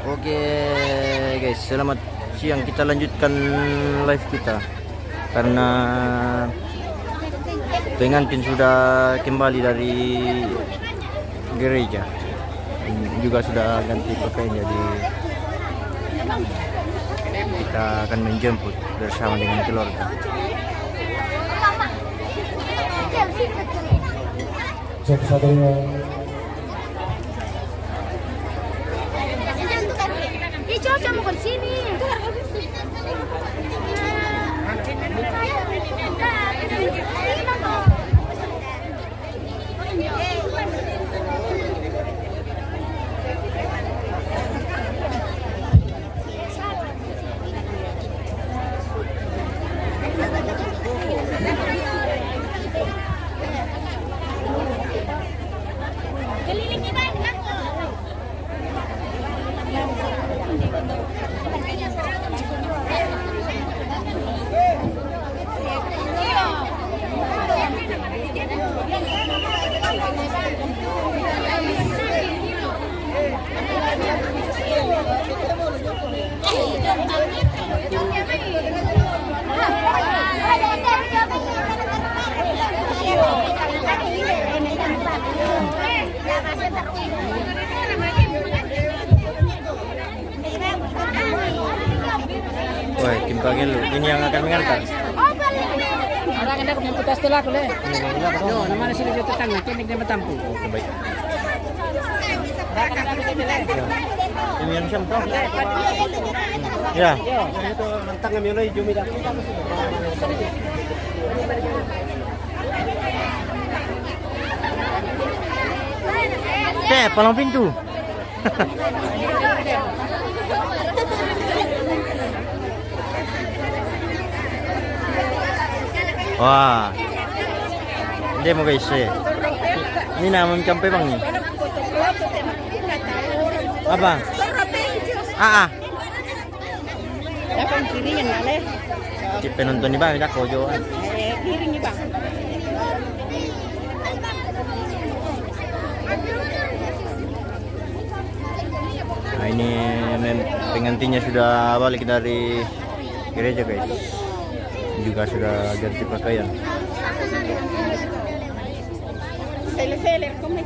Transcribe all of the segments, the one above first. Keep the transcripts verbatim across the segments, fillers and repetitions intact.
Oke guys, selamat siang. Kita lanjutkan live kita karena pengantin sudah kembali dari gereja. Juga sudah ganti pakaian, jadi kita akan menjemput bersama dengan keluarga. Ih, cocok mau ke sini. Wah, Kim Pagel, ini yang akan mengantar. Ada kan aku nyampe kastel aku le. Yo, nama sini juta tangga, kini dia bertampu. Oke, baik. Ini yang siapa? Ya. Yo, itu nantang kami lo jumi dah. Teh, palang pintu. Wah. Dia mau guys, eh. Ini nama mencapai bang nih. Apa? Ah, ah. Dapat kirinya, Nale. Cik penonton ni, Bang, dah kojo, kan? Eh, kiri ni, Bang. Nah, ini mem- pengantinnya sudah balik dari gereja, guys. Juga sudah ganti pakaian. Sele-sele, come?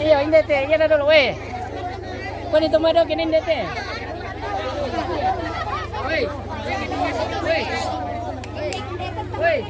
Ayo, indete, iya dah dulu, weh. Kau ni tomado kini indete. Weh. Weh. Weh.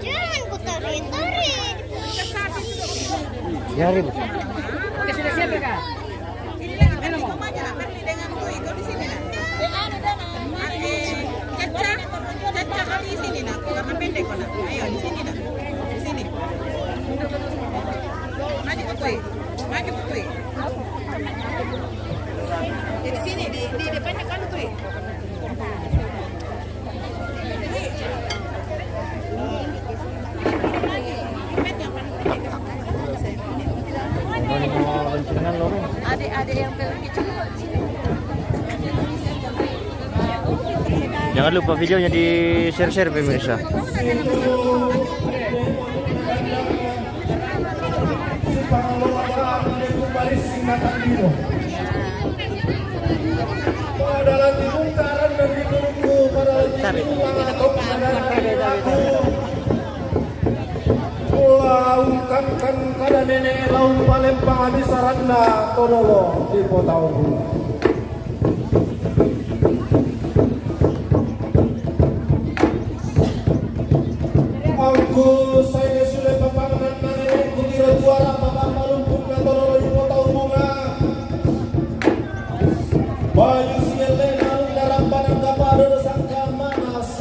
Jangan ku tarik-tarik. Ya, ribut. Oke, sudah siap ya, Kak? Ini lama. Caca, Caca, kau di sini, nak. Karena pendek kau, nak. Ayo, di sini, nak. Di sini. Maju, Putri. Maju, Putri. Di sini, di, di depannya kan, Putri. Adik-adik yang belum dicuci. Jangan lupa videonya di-share-share, pemirsa. Pada lagi bongkaran dan ditunggu pada lagi Tarik. Pula ungkapkan kada nenek laung palempang habis saranna tololo di potauku. Aku saya sudah papangan nane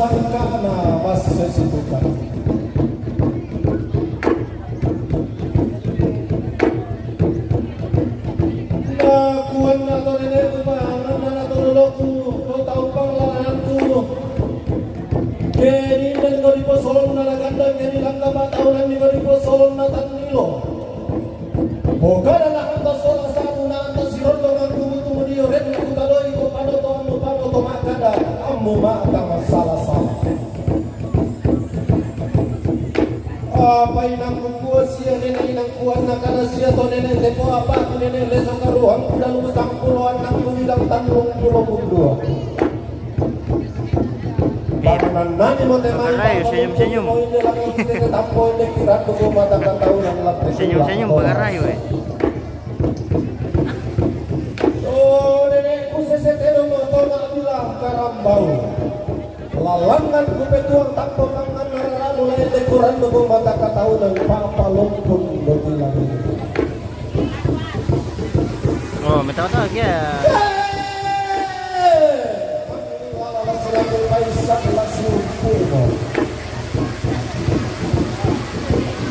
Sangka'na basse situka. Na kuanna to nene'ku, panganna to loloku, to tau pangalananku. Ke ninden ko diposolonna na gandang, ke nilangka pa'taunanni ko diposolonna tannilo. Pokada na anta sola satu, na anta sirondongangku butu dio, ren kutadoi ko panoto ammu panoto makkada, ammu ma'ta massala-sala. Apa inangku kua sia nene inangku anna kada sia to nene tepo apa ku nene leso karuhangku dalu sampulo annangku widang tallung pulo pudua. Nani mo temai. Ayo, senyum-senyum. Mo inde langan tete tampo inde kirandu ko mata katau dan latte. Senyum-senyum, pagarayu, eh. Oh, nenekku sese telo mo to ma'bilang karambau. Lalangan ku petuang tampo mangan nararamu lain de kurandu ko mata katau dan papa lompun botila. Oh, mata-mata lagi ya.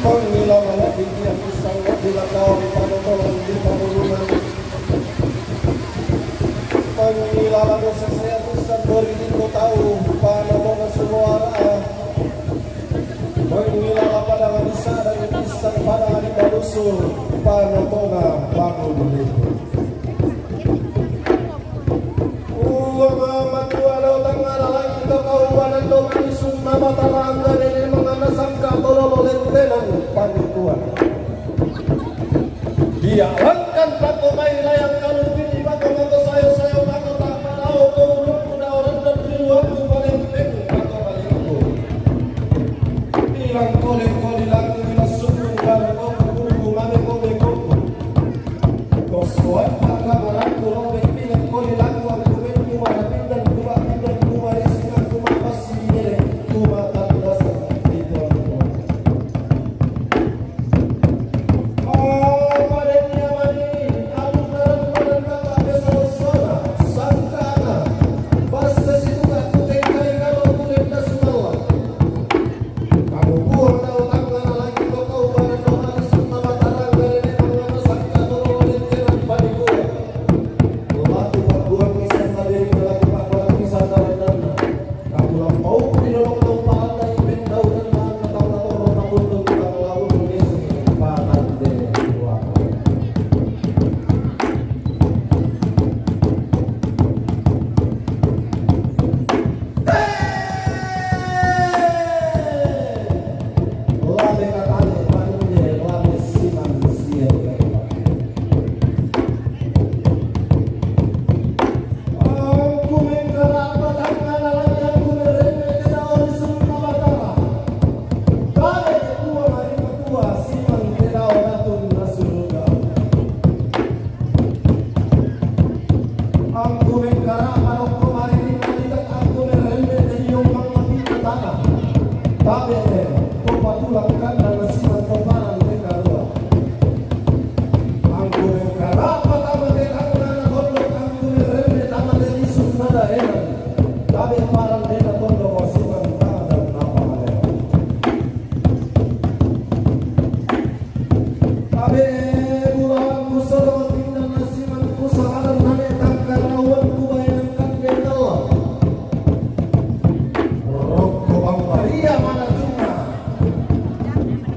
Pangilala lagi dia pisang lagi lakawan panotolan di pamulungan. Pangilala dosa saya pisang beri di kotau panotona suara. Mangilala pada ngadisa dan pisang pada ngadi balusu panotona bangun lipu. Uwa mamatua lao tangngana langi to kaubanan do mani summa matarangga dene mangana sangka tololo lentenan panikuan. Dialangkan pako mai layang kalumpini pako mako sayo-sayo pako tak padao ko ulungku daoran dan piluangku palempeng pako palingku. Bilang kole koli lagu ila suku pada koku ulungku mame kole koku. Kosoan paka marangku robek bilang koli lagu aku menku marapindan kuma pindan kuma rising aku mapasi didere kuma tandasan itu aku. Angku mengkarapa tangngana langi angku merremme tena ori sunna matara. Tabe tua mari matua simang tena oratun na suruga. Angku mengkarapa rokko mari rinna litak angku merremme tena yommang mapinna tana. Tabe to patulang kandang simang toparan tena rua. Angku mengkarapa tama te tangga na tondok, angku merremme tama te lisu na daerah. Tabe parang dena tondok ko simang tama dan napa maleo. Tabe bulawan ku soro pindan na simang ku saharan nane tangka rauan ku bayanan kande Allah. Rokko bambaria mana tunna.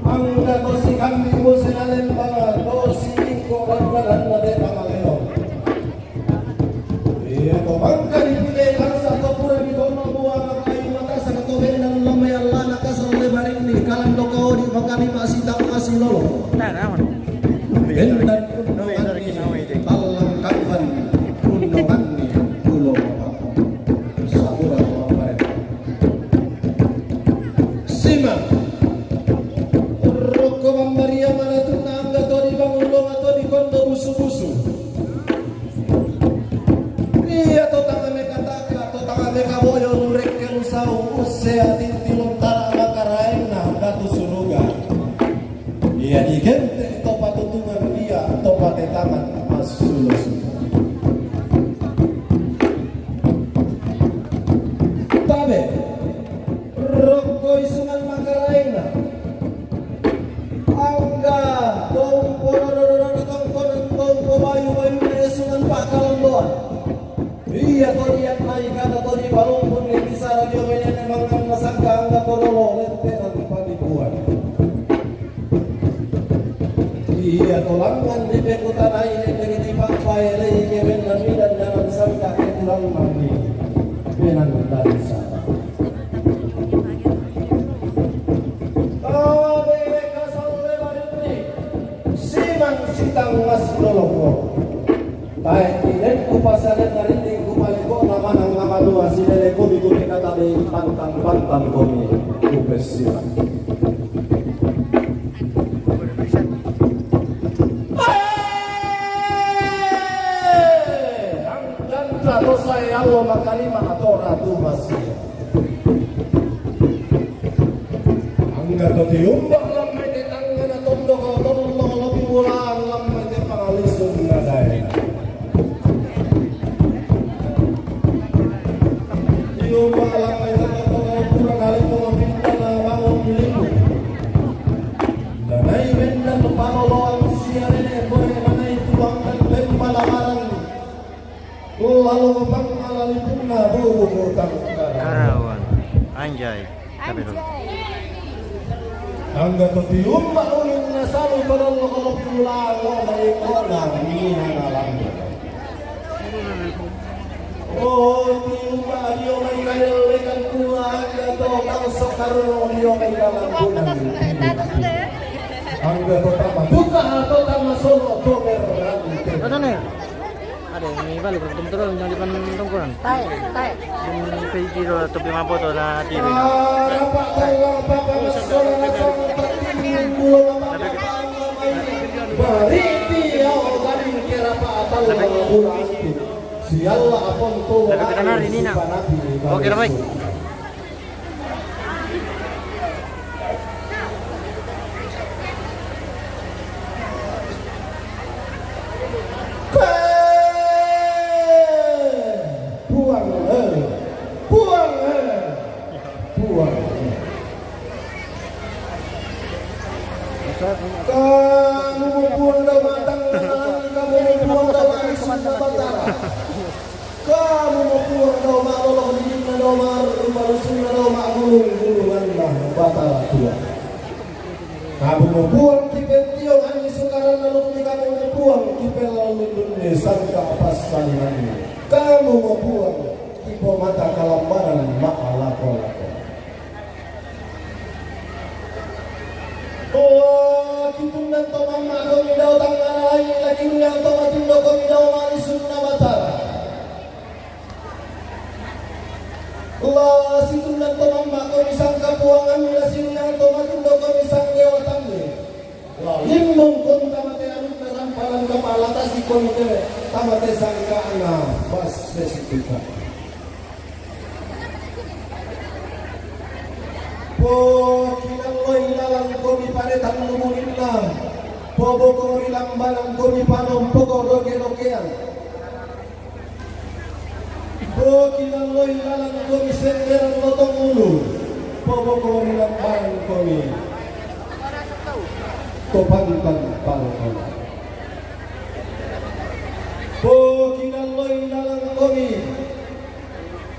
Angga to si kambing bose na lembang, to si ingko ranna-ranna de pangaleo. Iya to mangka dipile langsa to pura di tona mua makayu makasa to bendan lamai allana kasal lebaring ni kalan do kaodi makami masitang masilolo. Bendan undangan ni tallang kawan undangan ni pulo. Sabura to mangka. Simang. Rokko bambaria mana tunna angga to dibangun longa to dikondo busu-busu. Iya to tanga mekataka, to tanga mekaboyo lurekke lusau usse atinti lontara makaraenna datu suruga. Iya digente to patutungan dia to patetangan massulo-sulo. Tabe. Pangan di pekutanai negeri di papaelei kebenan midan dalam sangka ketulang mandi benan dari sana. Tabe kasal lebaritni simang sitang mas loloko. Tae tinet ku pasalen nariting ku paleko namanang namalua sileleko biku pekatabe pantang-pantang komi ku pesirang. Angkan ratu saya Allah makalima atau ratu masia. Angga to tiumbak lamai te tangan atau ndoko tolong lopi bulan lamai te pangalisun nadai. Tiumbak lamai te tolong pura kali pengopinda na bangun limu. Danai bendan panoloan siarene bore manai tuang dan bemba lamaran. Lalu pang alali punna bubu kutang karawan. Karawan. Anjay. Tapi dulu. Angga to tiumba ulunna salu padallo kalau piulang lo dari kodang mina nalambe. Oh, tiumba dio mai kadellekan kula angga to tau sokarno dio mai kalampunan. Angga to tama buka atau tama solo to berante. Ada nih. Ada yang balik ke tempat orang yang di depan tongkonan. Tae, tae. Yang pergi dulu tapi mampu tuh lah di. Bariti au tadi kera pa atau bulan. Sialla apon to. Tapi kita nari ni nak. Oke, ramai. Puang, eh. Puang, eh. Puang, eh. Kamu puang dau matang, kamu puang dau manis, Batara. Kamu mapuang dau ma'lolo dinginna dau ma'arru palusunna dau ma'gulung-gulunganna Batara Tua. Kamu mapuang kipentiong anni sukaranna lukmi, kamu mapuang kipellallunni sangka passalinanni. Kamu mapuang kipomata kalambaran ma'lako-lako. Oh, kitunnan to mamma komi dao tangngana langi, laki ruyang to matindo komi dao malisunna Batara. La situnnan to mamma komi sangka puangammi, la siruyang to matindo komi sang dewatammi. La limbung konta mate anunna rampalan kapala tasi komi te tamate sangkana basse situka. Pokinalloi lalang komi pare tannu bulinna, poboko ri lambanang komi panompoko doke-dokeang. Pokinalloi lalang komi senderang lotong ulu, poboko ri lambanang komi topantang palakon. Pokinalloi lalang komi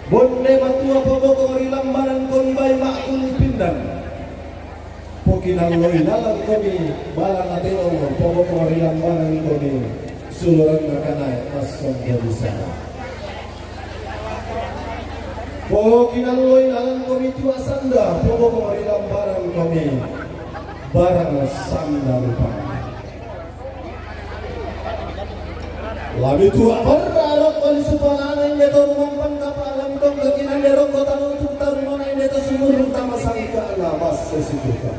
bonne matua, poboko ri lambanang komi bai ma'kuli pindan. Pokinalloi lalang komi bala natero, poboko ri lambanang komi suluranna kanae massompo di sana. Pokinalloi lalang komi tua sanda, poboko ri lambanang komi barang sanda rupanna. Lami tua barra rokko li supalana inde to rumampan kapa, lami tongka kinande rokko tanutu tarumana inde to sumurru tama sangkana basse situka.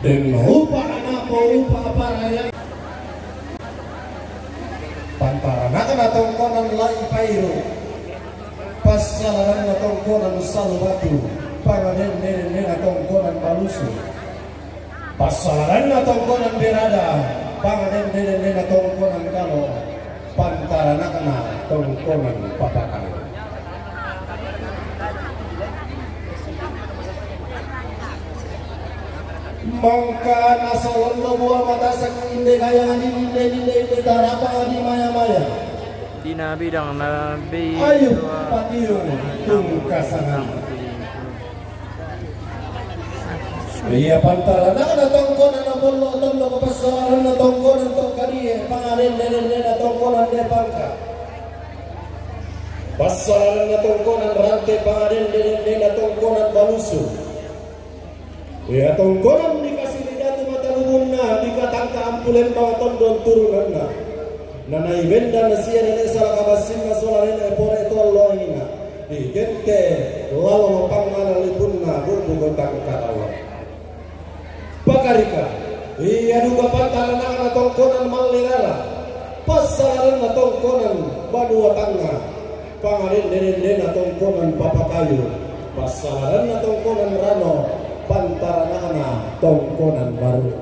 Denno upa anakko upa paraya. Pantaranakna tongkonan lai pairu. Passalaranna tongkonan salu batu. Pangaden-dennena tongkonan balusu. Passalaranna tongkonan berada, pangaden-dennena tongkonan kalo, pantaranakna tongkonan papakale. Mangka nasolonno bua matasaki inde kayang adi inde, inde, inde tarapa adi maya-maya. Dina bidang nabi. Ayu patiung tungkasangan. Iya, pantaranakna tongkonan na bollo tondok, passalaranna tongkonan to kadie, pangadende-dendena tongkonan de pangka. Passalaranna tongkonan rante, pangadende-dendena tongkonan balusu. Iya tongkonan dikasih datu mata lubunna, dikatangka ampu lembang tondon turunanna. Nanai benda nasia nene salaka bassinna sola nene pore to alloina. Digente lalo mapangana lipunna bubu gotang karawa. Pakarika, iya duka pantaranakna tongkonan Mallirara, passalaranna tongkonan Banua Tangga, pangadende-dendena tongkonan Papakayu, passalaranna tongkonan Rano, pantaranakna tongkonan Baru.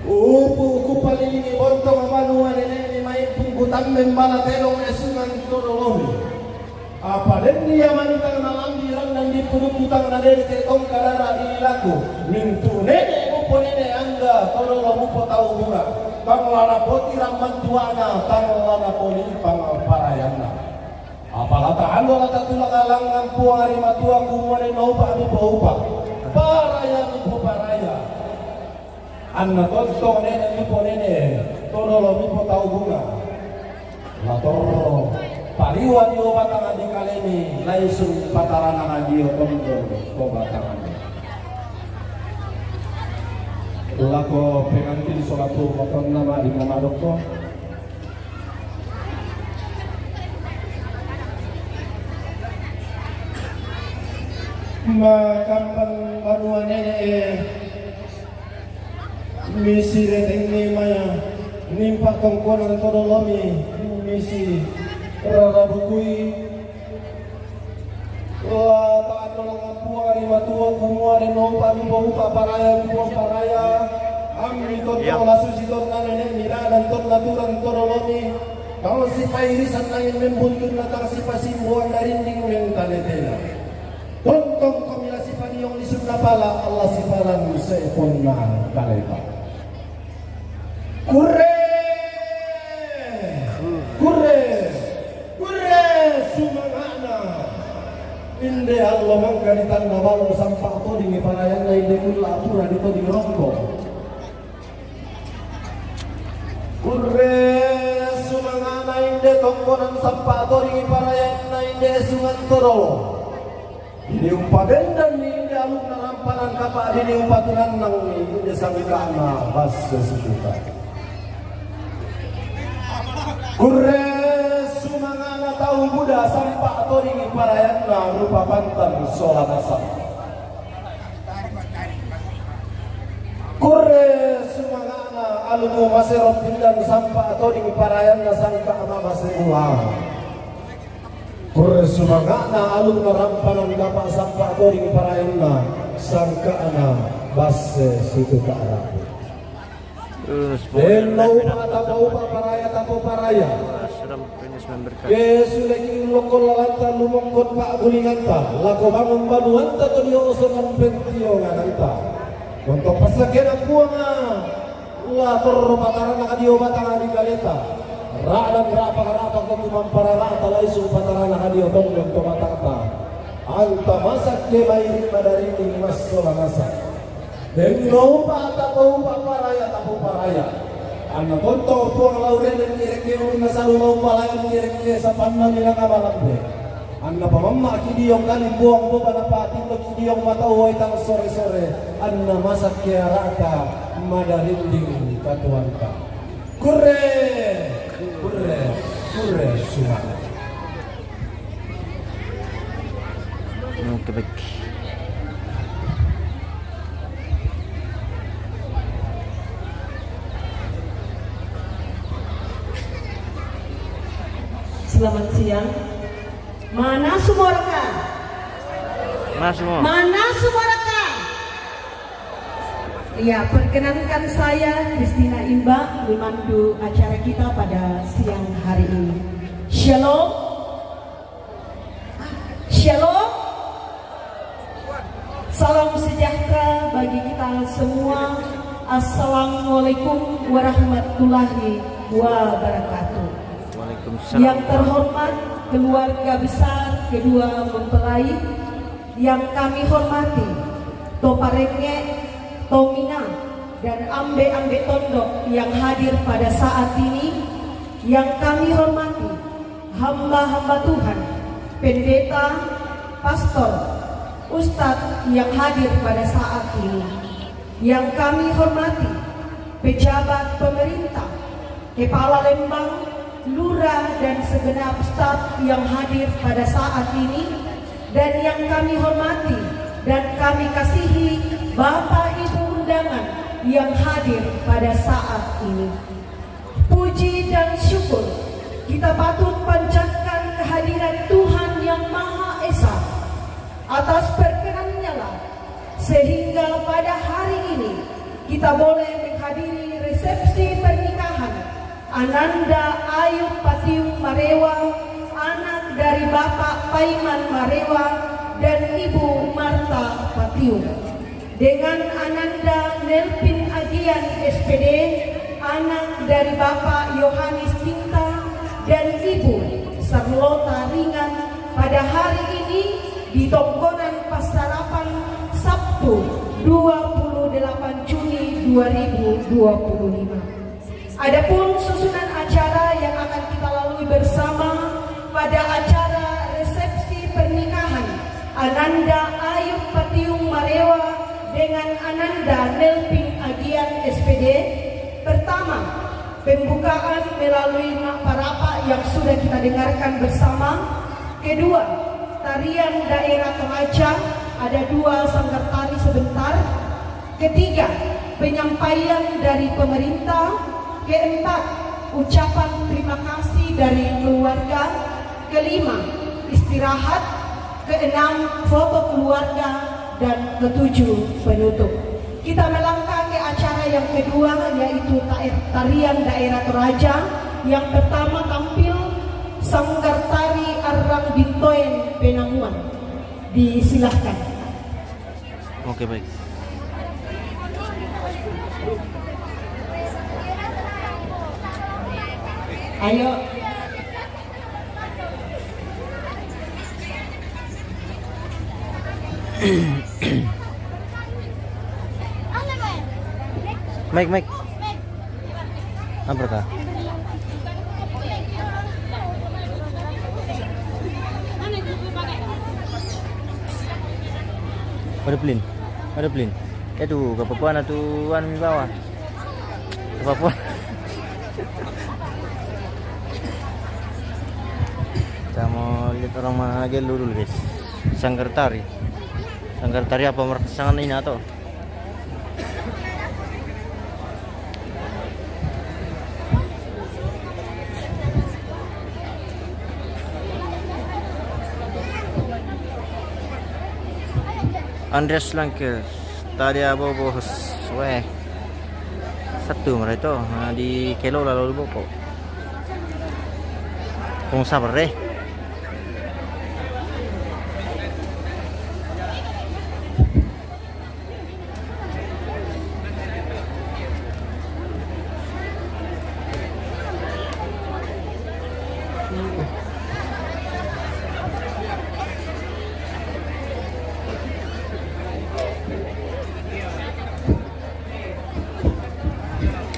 Upu kupalilingi bontong banua nene'mi, maimpung kutammeng bala telong esungan todolomi. Apa denni ia manitang nalambi randan di pudukku, tang nadede te tongka dara di lilaku. Mintu nene mupo nene angga, todolo mupo tau bunga. Tang lana poti ramman tuana, tang lana poni pangaparayanna. Apa lata anu lata tulak alangan puang ari matua kumua de naupa mupo upa. Paraya mupo paraya. Anna tontong nene mupo nene, todolo mupo tau bunga. La torro pariwa dio batanga di kalemi, laisung patarana dio tondon ko batanga. Lako pengantin sola tu matonna ma di nama dokko. Makamban banua nene e. Misi retengngi maya, nimpa tongkonan todolomi, misi rarabukui. La ta'anno langampuang ari matua kumua de naupa mupo upa paraya mupo paraya. Ammi tonna la susi tonna nene'mi, radan tonna turang todolomi. Tang sipairisan angin membuntunna, tang sipasimbuan darinding mentanetena. Tontong komi la sipaniong lisunna pala, la sipalan seponna kaleta. Kurre! Kurre! Kurre sumanga'na! Inde allo mangka ditanna balo, sampa todingi parayanna, inde kulla pura ditoding rongko. Kurre sumanga'na inde tongkonan, sampa todingi parayanna, inde esungan todolo. Dini umpabendanni inde alukna rampanan kapa, dini umpatunannangni inde sangka'na basse situta. Kurre sumanga'na tau muda, sampa todingi parayanna, rupa pantan sola nasang. Kurre sumanga'na alumu masero pindan, sampa todingi parayanna, sangka'na basse dua. Kurre sumanga'na alukna rampanan kapa, sampa toding parayanna, sangka'na basse situta rabu. Denno upa tapa upa, paraya tapa paraya. Yesu lagi lokon lalanta, lumongkon pa'gulinganta lako bangun banuanta to dio osongan pentiongananta. Montok passakkena Puanga. La torro patarana kadio batanga di kaleta. Ra'dan ra'pak-ra'pak to tumamparara'ta, laisung patarana kadio tondon to batangta. Anta masakke mairi madarinding massola nasang. Denno upa tapa upa, paraya tapa paraya. Anna tonto Puang laurenden irekke ulunna salu, lau palayan irekke sapanna minanga malambe. Anna pamamma'ki dio kali Puang boba, napa'tindoki dio mata uai tang sore-sore, anna masakke ara'ta madarinding katuoanta. Kurre, kurre, kurre sumanga'na. Oke, baik. Selamat siang. Mana suaraka? Mana semua? Mana suaraka? Ya, perkenankan saya, Christina Imba, memandu acara kita pada siang hari ini. Shalom. Shalom. Salam sejahtera bagi kita semua. Assalamualaikum warahmatullahi wabarakatuh. Waalaikumsalam. Yang terhormat keluarga besar kedua mempelai, Yang kami hormati, to parenge, to mina, dan ambe-ambe tondok yang hadir pada saat ini, yang kami hormati, hamba-hamba Tuhan, pendeta, pastor, ustadz yang hadir pada saat ini, yang kami hormati, pejabat pemerintah, kepala lembang, lurah, dan segenap staf yang hadir pada saat ini, dan yang kami hormati dan kami kasihi Bapak Ibu undangan yang hadir pada saat ini. Puji dan syukur kita patut panjatkan kehadiran Tuhan Yang Maha Esa. Atas perkenannya lah sehingga pada hari ini kita boleh menghadiri resepsi pernikahan Ananda Ayub Patiung Marewa, anak dari Bapak Paiman Marewa dan Ibu Marta Patiung, dengan Ananda Nelpin Agian, S P D, anak dari Bapak Yohanes Tinta dan Ibu Sarlota Ringan, pada hari ini di Tongkonan Pasarapan, Sabtu, dua puluh delapan Juni dua ribu dua puluh lima. Adapun susunan acara yang akan kita lalui bersama pada acara resepsi pernikahan Ananda Ayub Patiung Marewa dengan Ananda Nelpin Agian, S P D. Pertama, pembukaan melalui Mak Parapa yang sudah kita dengarkan bersama. Kedua, tarian daerah Toraja, ada dua sanggar tari sebentar. Ketiga, penyampaian dari pemerintah. Keempat, ucapan terima kasih dari keluarga. Kelima, istirahat. Keenam, foto keluarga. Dan ketujuh, penutup. Kita melangkah ke acara yang kedua, yaitu tair-, tarian daerah Toraja. Yang pertama tampil Sanggar Tari Arang Bintoen Penamuan. Disilahkan. Oke, baik. Ayo. Mike, Mike. Apa kah? Pada plin. Pada plin. Itu, ke Papua na tu, anu, mi bawa. Ke Papua. Kita mau lihat orang Magelu dulu, guys. Sanggar tari. Sanggar tari apa mereka sangat ini atau? Andreas Langke, tadi apa, bos? Weh, satu mereka itu, nah, di Kelo lalu boko. Kong sabar deh.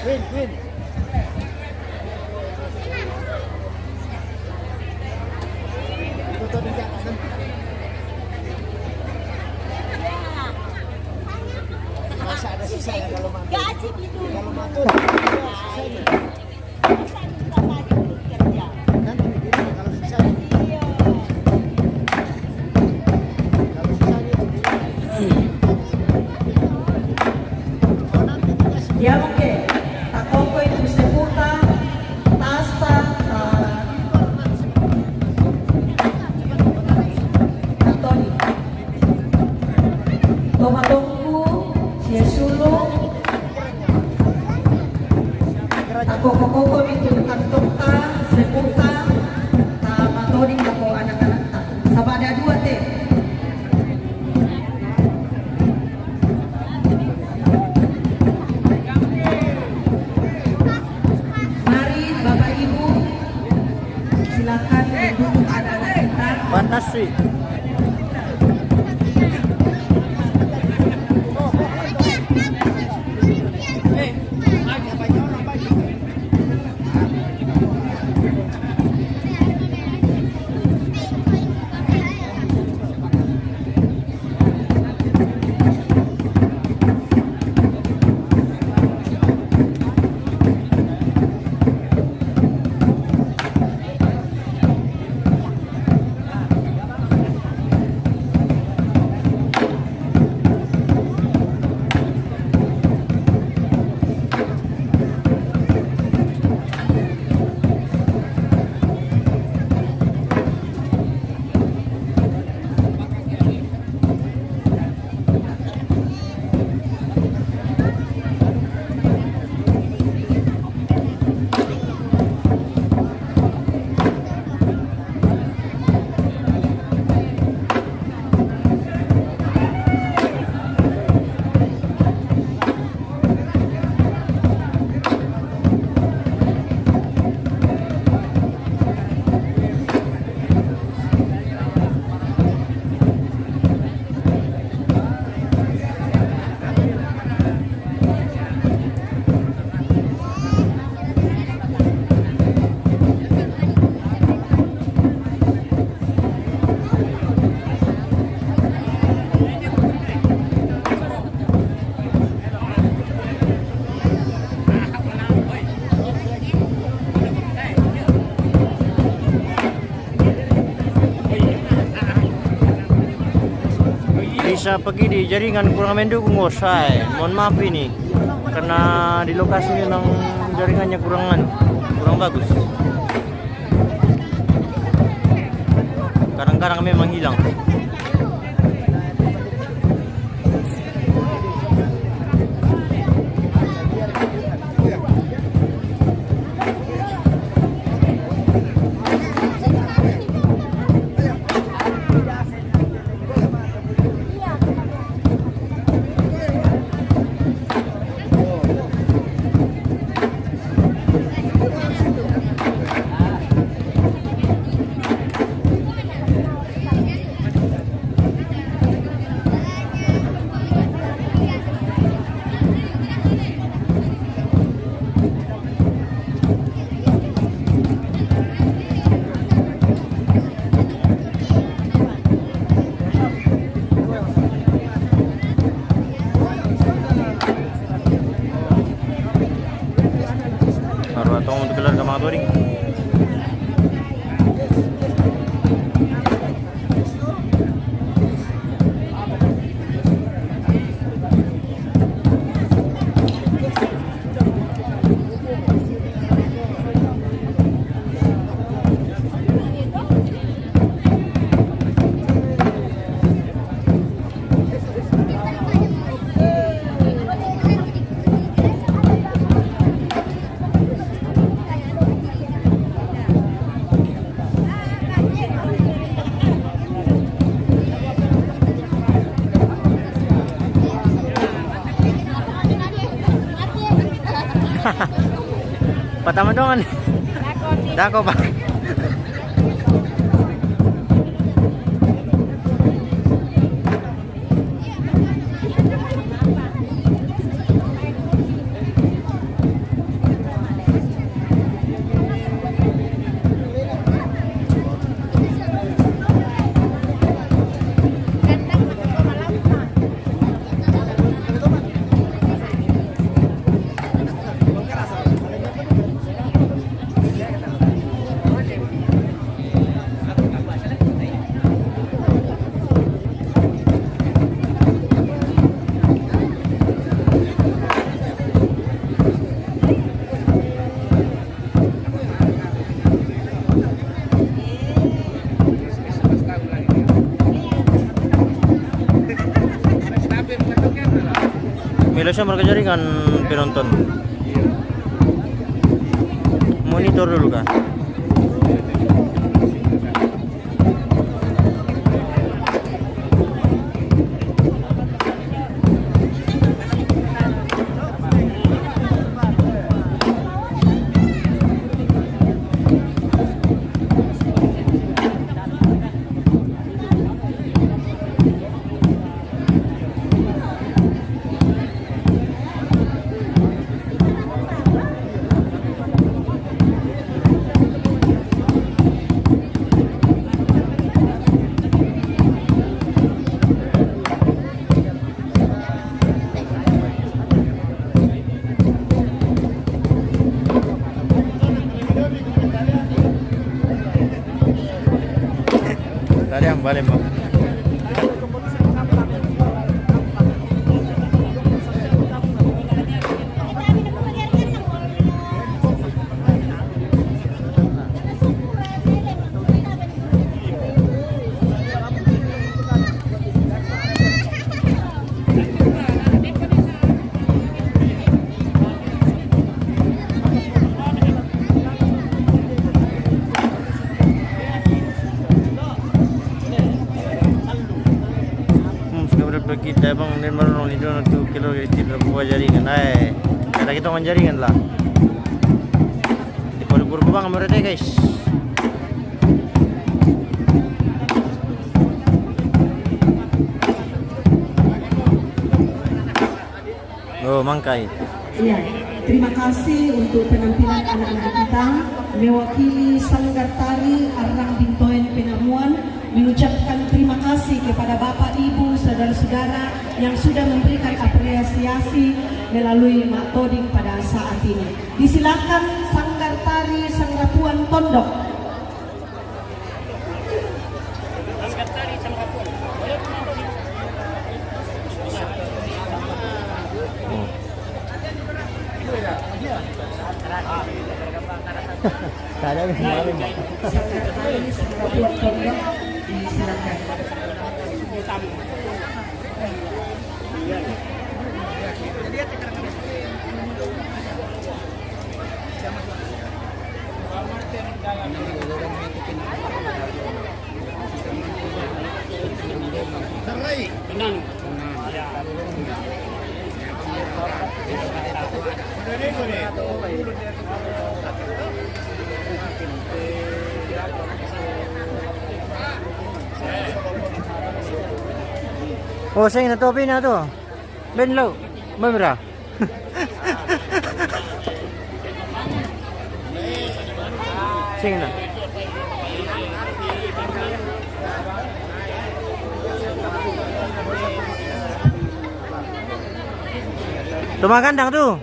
Win, win. Masa ada sisa ya kalau makan? Gaji itu. Kalau makan, ada sisanya. Masa minta tadi kerja? Nanti dikirim kalau sisanya. Iya. Kalau sisanya itu. Oh, nanti dikasih. Ya, oke. Takoko itu seputar. Tasta, ah, Antoni. Tomatongku, Siesulu, takoko-koko itu bukan tokta, seputar, ta matoni tako anak-anak ta. Sabada dua te. Mari, Bapak Ibu, silakan duduk anak-anak kita. Batasi. Bisa pergi di jaringan kurang mendukung, oh, saya mohon maaf ini, karena di lokasi memang jaringannya kurang anu, kurang bagus. Kadang-kadang memang hilang. Baru atong untuk keluar ke Mangatoring. Patama doang. Dako pa. Milo siya marga jaringan penonton. Monitor dulu ka. Tadi yang balik, Bang. Hmm, sudah berapa kita, Bang, dia baru ni, dia tu kilo, kita buat jaringan, ai. Ada kita orang jaringan lah. Di Polipur Kubang, berarti, guys. Oh, mangkai. Iya, terima kasih untuk penampilan anak-anak kita. Mewakili Sanggar Tari Arang Bintoen Penamuan mengucapkan terima kasih kepada Bapak, Ibu, saudara-saudara yang sudah memberikan apresiasi melalui Mak Toding pada saat ini. Disilakan Sanggar Tari Sangrapuan Tondok. Sanggar Tari Sangrapuan. Sekretaris Satuan Pondok, disilakan. Oh, sing na to, pina to. Ben lo, mamra. Sing na. Tumagandang tu.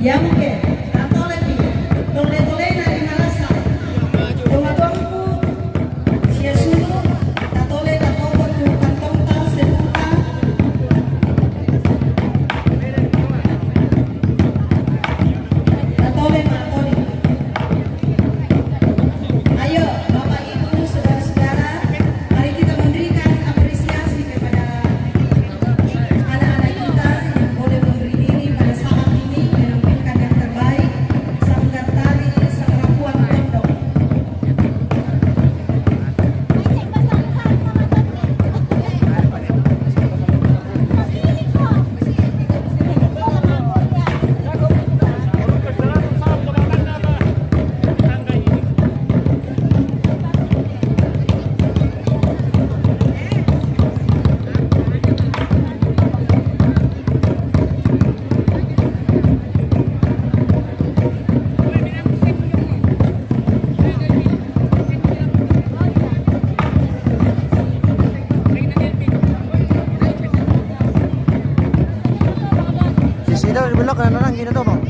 Yamke, tatole pi, tole tole na ri marasa. Tonga tongaku, sia sulu, tatole tatobo tu kantong tau sebuta. Tatole matoli. Ayo, Bapak Ibu, saudara-saudara, mari kita memberikan apresiasi kepada anak-anak kita yang boleh memberi diri pada saat ini menampilkan yang terbaik, Sanggar Tari Sangarapuan Pondok. Sisi daw, bulak na lang, gina to, bang.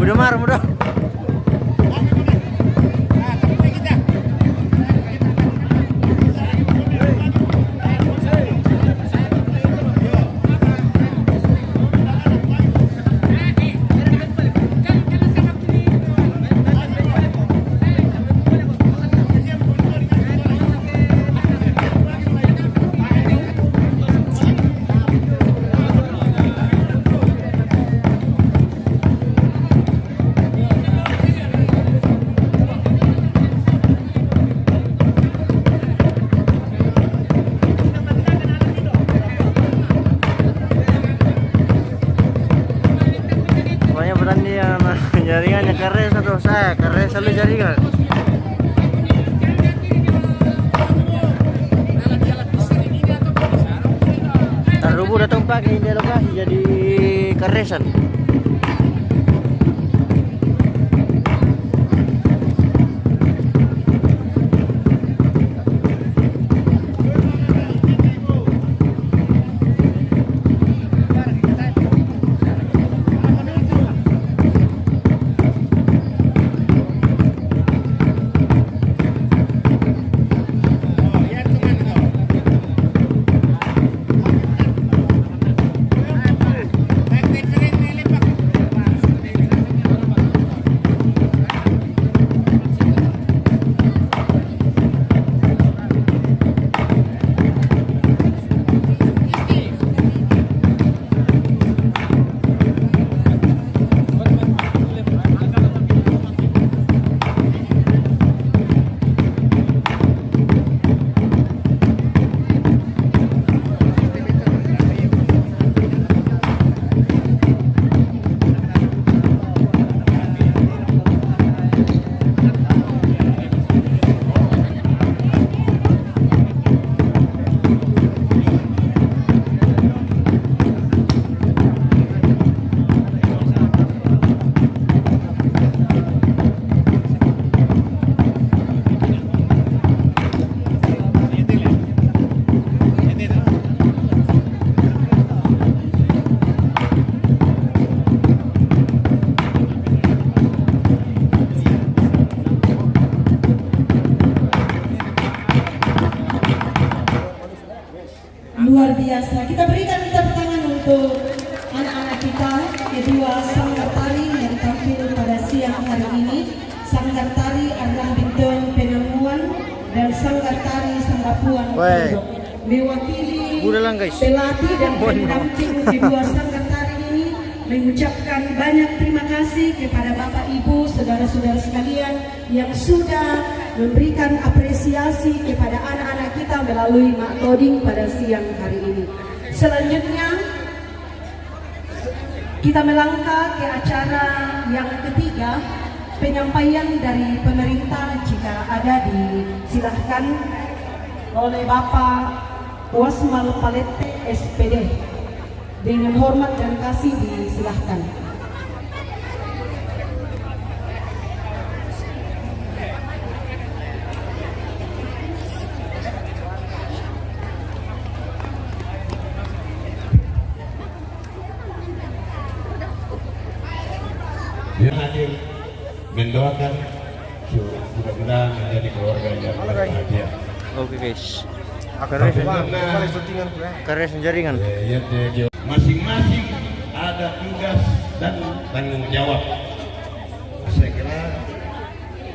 Udah marah, udah. Pokoknya berani ya, nah, jaringannya keras tuh, saya keras selalu jaringan. Tarubu datang pakai ini lokasi jadi keresan. Luar biasa. Kita berikan tepuk tangan untuk anak-anak kita, kedua sanggar tari yang tampil pada siang hari ini, sanggar tari Arang Bintong Penanguan dan sanggar tari Sandapuan. Weh. Mewakili pelatih dan pendamping kedua sanggar tari ini mengucapkan banyak terima kasih kepada Bapak, Ibu, saudara-saudara sekalian yang sudah memberikan apresiasi kepada anak-anak kita melalui Mak Toding pada siang hari ini. Selanjutnya, kita melangkah ke acara yang ketiga, penyampaian dari pemerintah jika ada disilahkan oleh Bapak Wasmal Palete, S P D. Dengan hormat dan kasih disilahkan. Yang hadir mendoakan su-, mudah-mudahan menjadi keluarga yang berbahagia. Oke, guys. Keres, keres jaringan. Masing-masing ada tugas dan tanggung jawab. Saya kira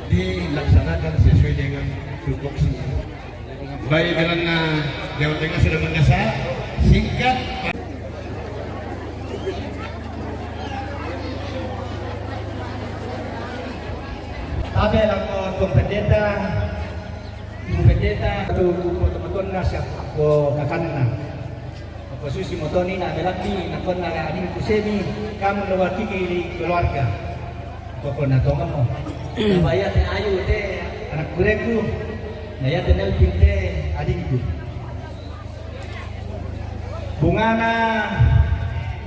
dilaksanakan sesuai dengan tupoksi. Baik, karena Jawa Tengah sudah mendesak, singkat. Tabe langkon Tuan Pendeta, Ibu Pendeta, tu kupo tematonna siap ko kakanna. Apa susi motoni na belambi, nakonna adingku semi, kamu lewat kiki keluarga. Pokokna tongemo. Apa iya te Ayu te anak kureku, na iya te Nelvin te adingku. Bungana,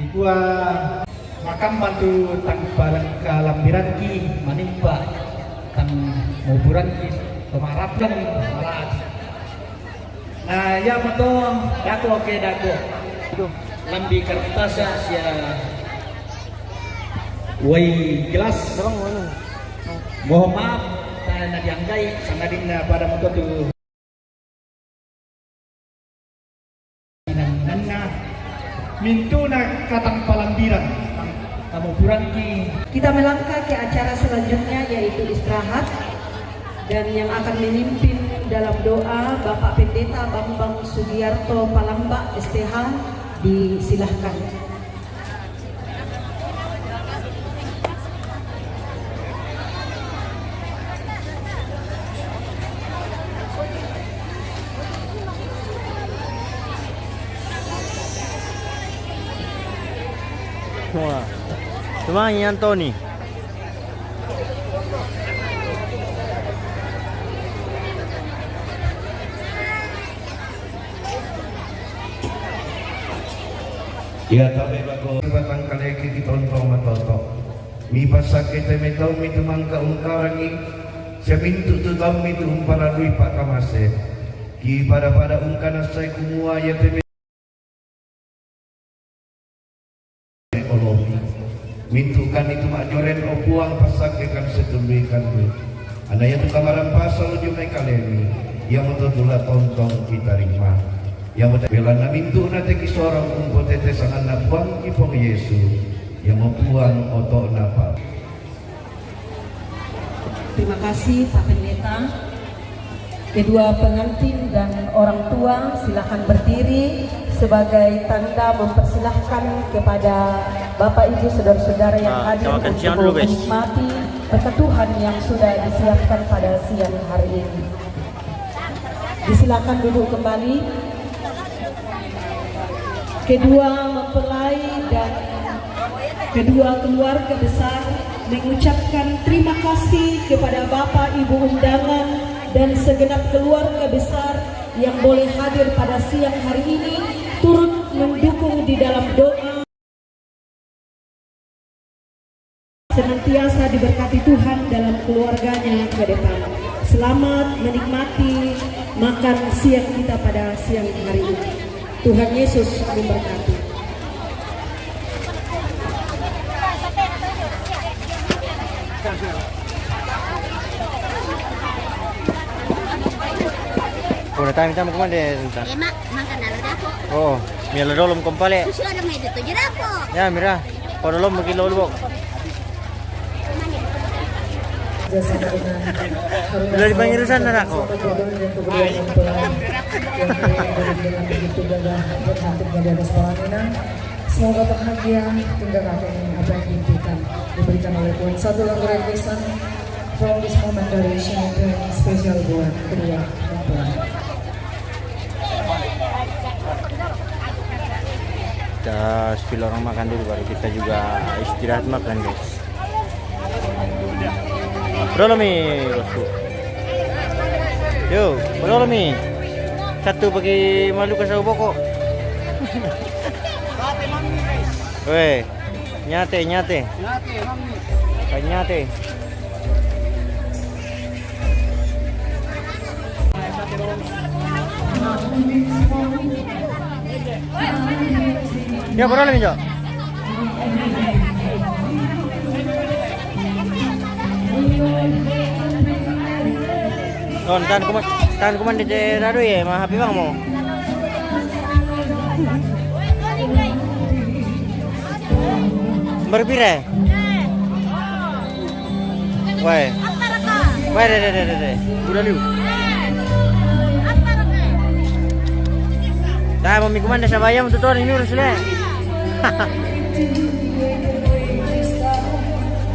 ikua makamma tu tang parang kalambiranki manimpa tang muburanki pemarapkan marat. Nah, iya mato dako ke dako. Lambi kartasa sia Wai gelas. Mohon maaf, eh, na dianggai, sangadinna pada moto tu inanna mintu'na katang palambirang. Kamu purangki. Kita melangkah ke acara selanjutnya, yaitu istirahat. Dan yang akan memimpin dalam doa, Bapak Pendeta Bambang Sugiarto Palambak, S T H, disilahkan. Cuma, cuma yang Tony. Ia tabe' lako batang kaleki kitontong matoto. Mipassakke te mai taummi tu mangka ungkarangi, sia mintu' tu taummi tu umpalalui pa'kamase. Kipada-pada ungkanassai kumua ia te mai olomi. Mintu'kanni tu ma'joren, o Puang, passakkekan situlluikanni. Anna iatu kamarampasa uju mai kalemi, iamoto tu la tontong kitarima. Iamoto belanna mintu'na te kisorong umpotete sanganna Puangki Puang Yesu, iamo Puang oto'na pa. Terima kasih, Pak Pendeta. Kedua pengantin dan orang tua, silakan berdiri sebagai tanda mempersilahkan kepada Bapak, Ibu, Saudara-saudara yang Ah, hadir kita makan untuk siang dulu, guys. Menikmati perketuhan yang sudah disiapkan pada siang hari ini. Disilakan duduk kembali. Kedua mempelai dan kedua keluarga besar mengucapkan terima kasih kepada Bapak, Ibu undangan, dan segenap keluarga besar yang boleh hadir pada siang hari ini, turut mendukung di dalam doa. Senantiasa diberkati Tuhan dalam keluarganya ke depan. Selamat menikmati makan siang kita pada siang hari ini. Tuhan Yesus memberkati. Oh, datang minta mau kemana, Tante? Eh, Mak, makan dulu dah, kok. Oh, mira dolo kompale. Sudah ada mai itu jerako. Ya, mira. Pada lomba ki lolo. Bila dipanggil sana aku. Semoga bahagia, tinggal apa yang diimpikan diberikan oleh Tuhan. Satu lagu requestan from this moment dari Shane Prince, spesial buat kedua mempelai. Kita spill orang makan dulu, baru kita juga istirahat makan, guys. Berapa mi, bosku? Yo, berapa mi? Satu bagi malu ke sawo boko. Weh, nyate, nyate. Nyate, Mami. Nyate. Ya, kurang lebih, Cok. Ton, tan kuman, tan kuman di daerah tu ya, mah happy bang mau. Berpira? Weh. Weh, deh, deh, deh, deh, deh. Udah liu. Dah, mami kumanda sabayam tu, Ton, ini urus le.